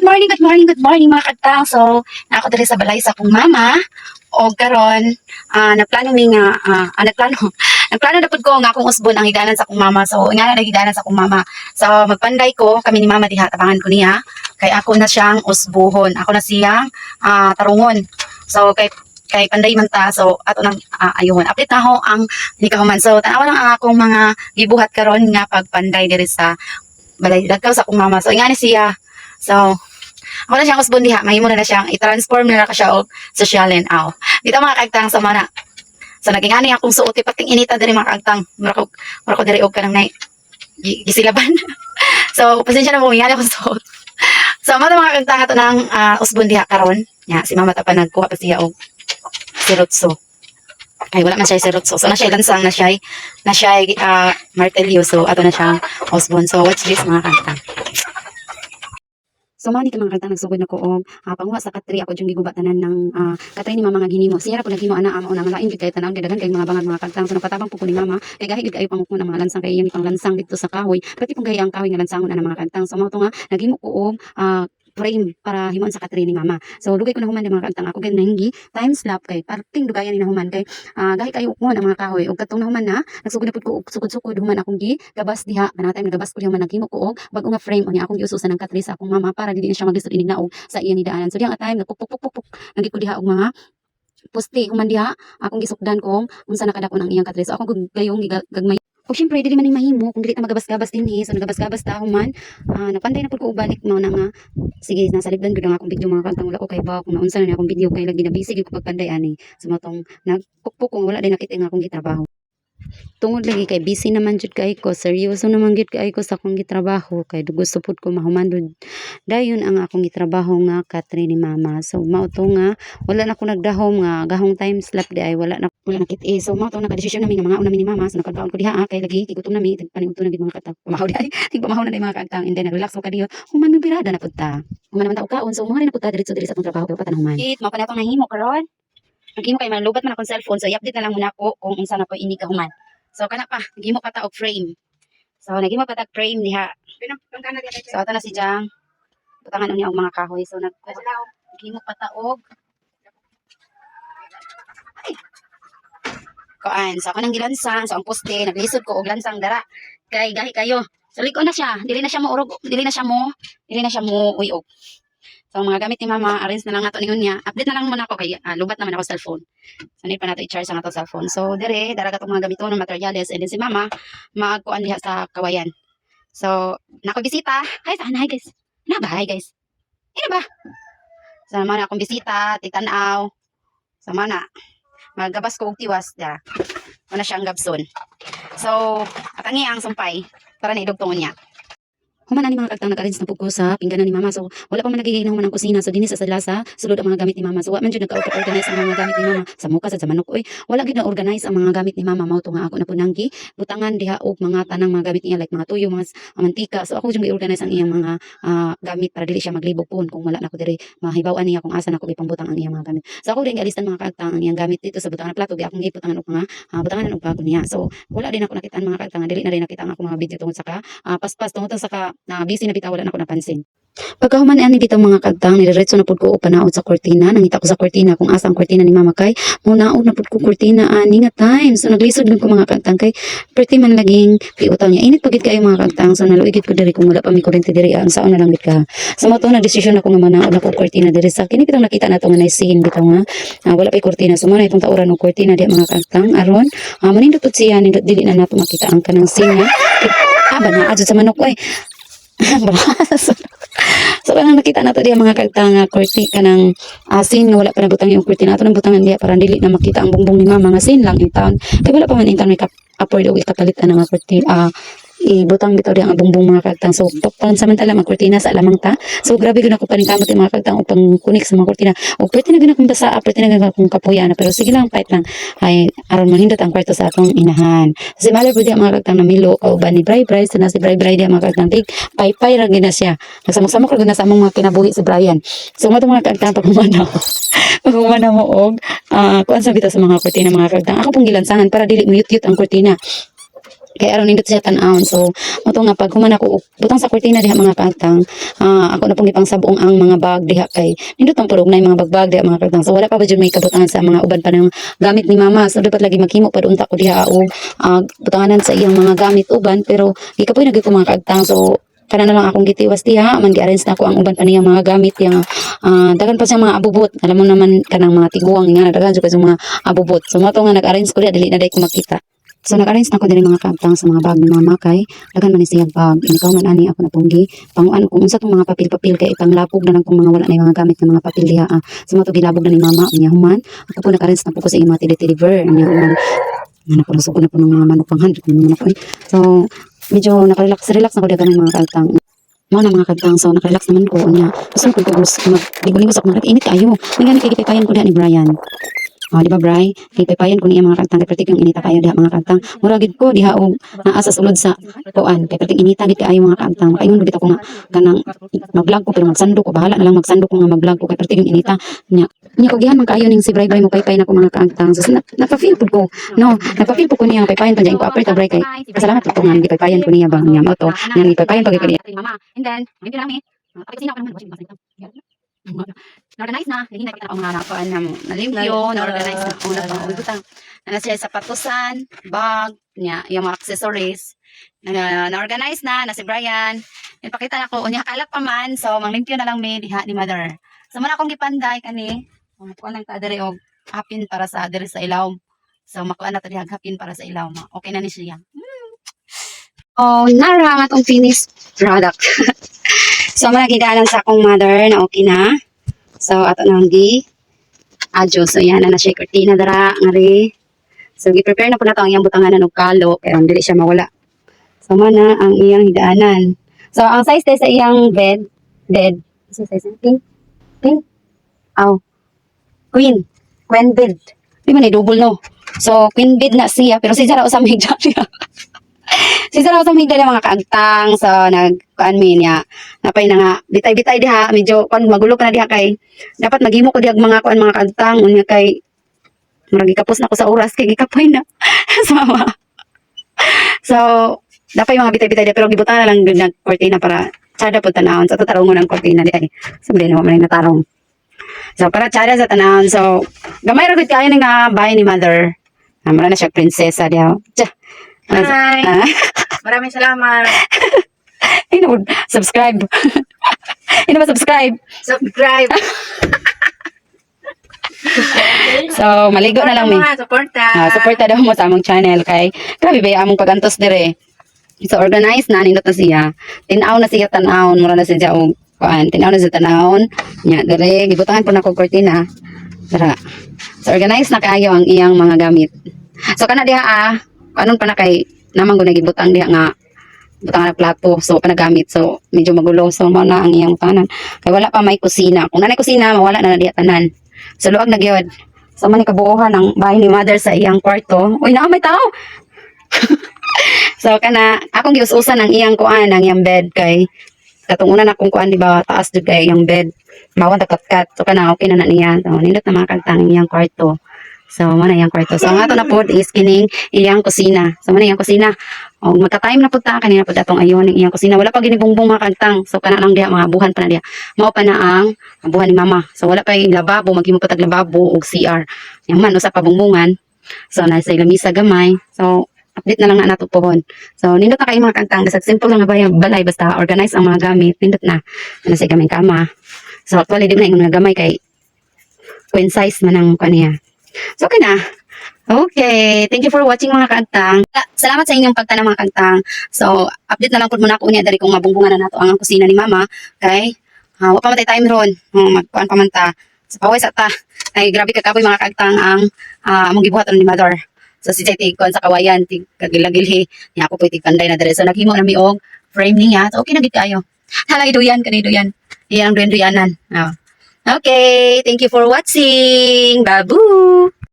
Good morning, good morning, good morning, mga kagtang. So, naa ko diri sa balay sa akong mama. O karon, nagplano mi nga nagplano. Nagplano na pud ko nga akong usbon ang higanan sa akong mama. So, nga na higanan sa akong mama. So, magpanday ko kami ni mama diha, tabangan ko niya kay ako na siyang usbuhon. Ako na siyang tarungon. So, kay panday man ta, so ato nang ayuhon. Update na ho ang nikahuman. So, tanawa lang ang akong mga gibuhat karon nga pagpanday diri sa balay lagkaw sa akong mama. So, ingani siya. So, ako na siyang usbon diha, mahimo na na siyang i-transform na na ka siya og sosyalen aw. Dito, mga kaagtang, sa mana. So naging ani akong suot, pating inita diri, mga kaagtang. Mura ko diri og kanang nay gisilaban. So pasensya na mo, ingani akong suot. So mao mga kaagtang, ato nang usbon diha karon. Nya si mama ta pa nagkuha pa siya og sirutso. Ay, wala man siya sirutso. So na siya lansang, na siya martilyo. So ato na siyang usbon. So watch this, mga kaagtang. So mao ni ka, mga kagtang, nagsugod na ko og panguha sa katri. Ako yung giguba tanan ng katri ni mama nga ginimo. Siya ra po naghimo ana amo na nga lain gid kay tanan, kay daghan kay mga bangag, mga kagtang. So nagpatabang po ko ni mama kay gahi gid kayo pangukon ang mga lansang kay iyang ipanglansang didto sa kahoy. Pati pong gahi ang kahoy nga lansangon ana, mga kagtang. So mao to nga naghimo ko og frame para himuon sa katri ni mama. So dugay ko na human di, mga kagtang, ako gid nanggi time slap kay parting dugayan ni nahuman kay gahi kayo ukmon ang mga kahoy. Ug katong nahuman na, nagsugod na pud ko og sukod-sukod. Human akong gi gabas diha kanang time nagabas ko diha man, naghimo ko og bag-o nga frame. Unya akong giususan ang katri sa akong mama para dili na siya maglisod inig naog sa iyang hidaanan. So diyang time nagpukpuk pukpuk nagit ko diha og mga poste. Human diha akong gisukdan kung unsa nakadakon ang iyang katri. So akong gayong gagmay. O syempre, dili man ni mahimo kung dili ta magabas-gabas dinhi. So nagabas-gabas ta, human napantay na pud ko og balik. Mao na nga sige, nasa libdan gud ang akong video, mga kagtang. Wala ko kay ba kung naunsa na ni akong video kay lagi na busy gyud ko pagpanday ani. So mao tong nagpukpok kung wala din nakita nga akong gitrabaho. Tungod lagi kay busy naman jud kay ko, seryoso naman gyud kay ko sa akong gitrabaho kay gusto pud ko mahuman dayon ang akong gitrabaho nga katri ni mama. So mao to nga wala na ko nagdahom nga gahong time slap di ay wala na kit-i. So mao to nakadesisyon nami nga mangaon nami ni mama. So nagkaon ko diha kay lagi gigutom nami, tagpaniudto na gid, mga katang. Pamahaw di ay, tigpamahaw na di, mga kaagtang, and then nag-relax ko kadiyot. Human mi birada na pud ta. Human naman ta og kaon, so mo na pud ta diretso diri sa atong trabaho kay pa human. It mao pa na atong nahimo karon. Naghimo kay malubat man akong cellphone, so i-update na lang muna ko kung unsa na ko ini kahuman. So kana pa, naghimo pa ta og frame. So naghimo pa ta og frame diha. So ato na si Jang. Butangan niya og mga kahoy. So naghimo pa ta og ay. Kuan, so ako nang gilansang, so ang poste, naglisod ko og lansang dara. Kay gahi kayo. So liko na siya, dili na siya mo urog, dili na siya mo uyog. So ang mga gamit ni mama, arrange na lang nato ningon niya. Update na lang muna ako kay lubat naman ako cellphone. So need pa nato i-charge ang ato cellphone. So dire, dara katong mga gamiton ng materyales, and then si mama magkuan diha sa kawayan. So nako bisita. Hi saan, hi guys. Na ba, hi guys. Ina ba? So naman akong bisita, tigtan-aw. So mana magabas ko og tiwas da. Wala siya ang gabson. So atangi ang sumpay para na idugtungon niya. Human ani, mga kagtang, nag-arrange na pud ko sa pingganan ni mama. So wala pa man nagiging human ang kusina. So dinhi sa sala sa sulod ang mga gamit ni mama. So wa man jud nagka-organize ang mga gamit ni mama. Sa muka sa manok oy. Wala gyud na organize ang mga gamit ni mama. Mao to nga ako na pud nang butangan diha og mga tanang mga gamit niya like mga tuyo, mga mantika. So ako jud gi-organize ang iyang mga gamit para dili siya maglibog pun kung wala na ko diri. Mahibaw-an niya kung asa na ko ipangbutang ang iyang mga gamit. So ako din gialistan, mga kaagtang, ang iyang gamit dito sa butangan ng plato. Gi akong gibutangan og mga butangan og bago niya. So wala din ako nakitaan, mga kaagtang, dili na rin nakita ang akong mga video tungod sa ka paspas, tungod sa ka na busy na bitaw, wala na ako napansin. Pagkahuman ani bitaw, mga kagtang, nidiretso na pud ko og panaod sa kortina. Nangita ko sa kortina kung asa ang kortina ni mama kay munaod na pud ko kortina ani nga time. So naglisod lang ko, mga kagtang, kay perti man laging piutaw niya. Init pa gid kayo, mga kagtang. So naluoy gid ko diri kung wala pa mi kuryente diri ang saon na lang gid ka. So mao to nagdesisyon ako nga manaod na ko og kortina diri sa kini bitong nakita nato nga naisihin bitaw nga wala pay kortina. So mao na itong tauran og kortina diha, mga kagtang, aron manindot pud siya, nindot, dili na nato makita ang kanang scene nga ba naa jud sa manok oy. So kanang nakita nato diha, mga kagtang, nga korti kanang scene nga wala pa nabutang yung kurtina, ato nang butangan diha para dili na makita ang bongbong ni mama nga scene lang in town kay wala pa man in town may afford og ikapalit ana nga kurtina, ibutang bitaw diha ang bongbong, mga kagtang. So pansamantala magkurtina sa lamang ta. So grabe gyud ako paningkamot yung mga kagtang upang kunik sa mga kurtina og perti na gyud akong basa, perti na gyud akong kapuya na, pero sige lang, fight lang ay aron manindot ang kwarto sa akong inahan. Si Mother pud diha, mga kagtang, namilo kauban ni Bray Bray. So na si Bray Bray diha, mga kagtang, tig paypay ra gyud na siya, nagsamok-samok ra gyud na sa among mga kinabuhi si Brian. So mo mga kagtang, pag humana mo og kuan sa bitaw sa mga kurtina, mga kagtang, ako pong gilansangan para dili muyut-yut ang kurtina. Kay aron nindot siya tan-awon. So mao to nga pag human ako og butang sa kurtina diha, mga kaagtang, ako na pong gipangsabong ang mga bag diha kay nindot ang purog na yung mga bagbag diha, mga kaagtang. So wala pa ba jud may kabutangan sa mga uban pa ng gamit ni mama. So dapat lagi maghimo pa unta ko diha og butanganan sa iyang mga gamit uban, pero gikapoy na gyud ko, mga kaagtang. So kana na lang akong gitiwas diha man, gi-arrange na ako ang uban pa niyang mga gamit yang daghan pa siyang mga abubot. Alam mo naman kanang mga tiguang nga daghan jud kay mga abubot. So mao to nga nag-arrange ko diha, dili na day ko makita. So nag-arrange na ko diri, mga kaagtang, sa mga bag ni mama kay daghan man ni siyang bag. Ikaw man ani ako na pong gi panguan kung unsa tong mga papel-papel kay ipanglapog na lang kung mga wala na yung mga gamit ng mga papel diha. So mao to gilabog na ni mama. Unya human ako po, nag-arrange na po ko sa iyang mga teddy bear. Unya human nga na po, nasuko na po ng mga manok pang 100 ng mga manok eh. So medyo nakarelax relax na ko diha gamay, mga kaagtang. Mao na, mga kaagtang, so nakarelax naman ko. Unya gusto ko ko mag sa akong mga init kayo. May gani kay gipaypayan ko diha ni Brian. Oh, di ba, Bray? Gipaypayan ko niya, mga kaagtang, kay perting inita kayo diha, mga kaagtang. Mura gid ko diha og naa sa sulod sa kuan kay perting inita gid kaayo, mga kaagtang. Makaingon gid ako nga kanang mag-vlog ko pero magsando ko, bahala na lang magsando ko nga mag-vlog ko kay perting yung inita. Nya nya kugihan man kaayo ning si Bray Bray mo paypay na ko, mga kaagtang. So napa-feel pud ko. No, napa-feel pud ko niya paypayan pa diyan ko apert Bray kay pasalamat ko nga gipaypayan ko niya ba niya mao to nga gipaypayan pa gyud ko niya. Mama, and then, hindi namin. Tapos sino ako naman, na-organize na, hindi na kita ang mga nakuan na nalimpyo, na-organize na una pa butang. Na siya sapatusan, bag, niya, yung mga accessories. Na, na-organize na, na si Brian. Ipakita na ko, unya kalat pa man, so manglimpyo na lang mi diha ni mother. So muna akong gipanday kani. Makuha lang ta diri og hapin para sa diri sa ilawom. So makuha na ta diha hapin para sa ilawom. Okay na ni siya. Oh, nara ang atong finished product. So mao na sa akong mother na okay na. So ato nang gi adyo. So yan na na siya kurtina dara ngari. So gi-prepare na po nato ang iyang butanganan og kalo kay dili siya mawala. So mao na ang iyang higaanan. So ang size day sa iyang bed. Sa size na? King? King? Aw. Queen. Queen bed. Di man ni double, no? So queen bed na siya pero si Zara usam higda niya. Si Zara usam higda niya, mga kaagtang. So nag kuan mi niya. Napay na nga bitay-bitay diha, medyo kuan magulo pa na diha kay dapat maghimo ko diha mga kuan, mga kaagtang, unya kay murag gikapos na ko sa oras kay gikapoy na. So, so dapat yung mga bitay-bitay diha pero gibutan na lang gud nag kortina para tsada pud tanawon sa tatarungon ang kortina diha. So dili na man natarong. So para tsada sa tanawon. So gamay ra gud kaayo ni nga bahay ni mother. Ah, mura na siya prinsesa diha. Tsa. Hi! Ah, Maraming salamat. ay, no, subscribe. Ay, ba subscribe? Subscribe. So maligo na lang mi. Mga suporta. Ah, suporta daw mo sa among channel kay grabe ba among pagantos dire. So organize na, nindot na siya. Tinaw na siya tan-awon, mura na siya og kuan, tinaw na siya tan-awon. Nya dire gibutangan po na kog kortina. Dara. So organize na kaayo ang iyang mga gamit. So kana diha anon pa na kay naman ko nagibutang diha nga butangan na plato, so pa nagamit, so medyo magulo. So mao na ang iyang tanan kay wala pa may kusina. Kung nanay kusina, mawala na na diha tanan. So luag na gyud. So man ni kabuohan ang bahay ni mother sa iyang kwarto. Uy, naa may tao. So kana akong gius-usan ang iyang kuan, ang iyang bed kay katong una na akong kuan, di ba, taas jud kay iyang bed. Mawan ta katkat. So kana okay na na niya. So nindot na, mga kaagtang, ang iyang kwarto. So mo na iyang kwarto. So ang ato na pod is kining iyang kusina. So mo na iyang kusina. O magka-time na pud ta kanina pud atong ayon ang iyang kusina. Wala pa ginibungbong, mga kaagtang. So kana lang diha mga buhan pa na diha. Mao pa na ang buhan ni mama. So wala pa yung lababo, maghimo pa tag lababo og CR. Yang man usa pa bungbungan. So nasa lamisa gamay. So update na lang na nato pohon. So nindot na kayo, mga kaagtang, bisag simple lang nga balay basta organize ang mga gamit, nindot na. Ano sa gamay kama. So actually di man na ingon nga gamay kay queen size man ang kaniya. So okay na. Okay, thank you for watching, mga kaagtang. Salamat sa inyong pagtanaw, mga kaagtang. So, update na lang pud muna ako unya diri kung mabungbungan na nato ang kusina ni mama kay wa pa man tay time ron. Oh, magkuan pa man ta. Sa paway sa ta. Ay grabe ka kapoy, mga kaagtang, ang among gibuhat ni mother. So si Jay tig kuan sa kawayan, tig kagilagilhi. Niya ako po tig panday na diri. So naghimo na mi og frame niya. So okay na gid kaayo. Halay duyan kani duyan. Iyang duyan duyanan. Oh. Okay, thank you for watching. Babu.